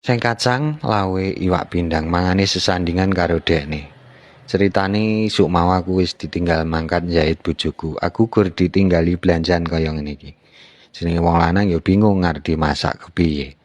Oseng kacang lawuhe iwak pindang mangane sesandingan karo dekne. Ceritane isuk mau aku wis ditinggal mangkat njahit bojoku. Aku gur ditinggali belanjaan kaya ngene iki. Jenenge wong lanang ya bingung ngarep dimasak kepiye.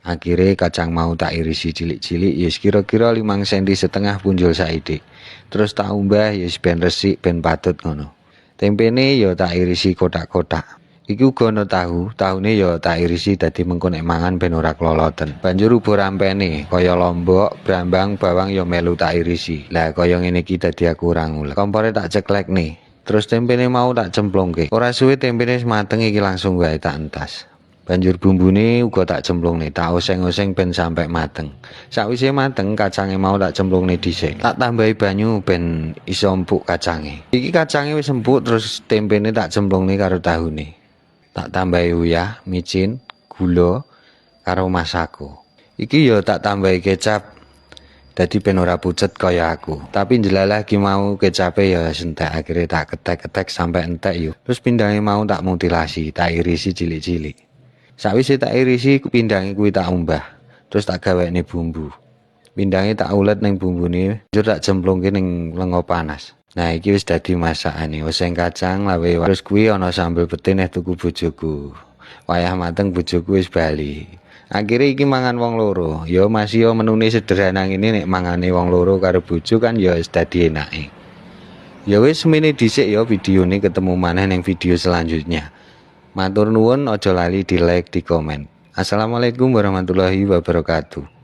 Akhire kacang mau tak irisi cilik-cilik ya kira-kira 5 senti setengah punjul saithik. Terus tak umbah ya ben resik ben patut ngono. Tempene ya tak irisi kotak-kotak. Iki uga ana tahu, tahune ya tak irisi dadi mengko nek mangan ben ora kloloten. Banjur ubo rampene kaya lombok, brambang, bawang ya melu tak irisi. Lah kaya ngene iki dadi aku ora ngulek. Kompore tak ceklekne. Terus tempene mau tak cemplungke. Ora suwe tempene wis mateng iki langsung wae tak entas. Banjur bumbune uga tak cemplungne, tak oseng-oseng ben sampe mateng. Sakwise mateng kacange mau tak cemplungne dhisik. Tak tambahi banyu ben iso empuk kacange. Iki kacange wis empuk terus tempene tak cemplungne karo tahune. Tak tambahi uyah, micin, gula karo masako. Iki ya tak tambahi kecap. Dadi ben ora pucet kaya aku. Tapi njelalah ki mau kecape ya entek, akhire tak ketek-ketek sampe entek yo. Terus pindange mau tak mutilasi, tak irisi cilik-cilik. Sakwise tak irisi pindange kuwi tak umbah. Terus tak gawekne bumbu. Pindange tak ulet ning bumbune, njur tak cemplungke ning lenga panas. Nah iki wis dadi masakane, oseng kacang lawe. Terus kuwi ana sambel pete neh tuku bojoku. Wayah mateng bojoku wis bali. Akhire iki mangan wong loro. Ya masih yo menune sederhana ngene nek mangane wong loro karo bojo kan ya wis dadi enake. Ya wis semene dhisik ya videone, ketemu maneh ning video selanjutnya. Matur nuwun, aja lali di like, di komen. Assalamualaikum warahmatullahi wabarakatuh.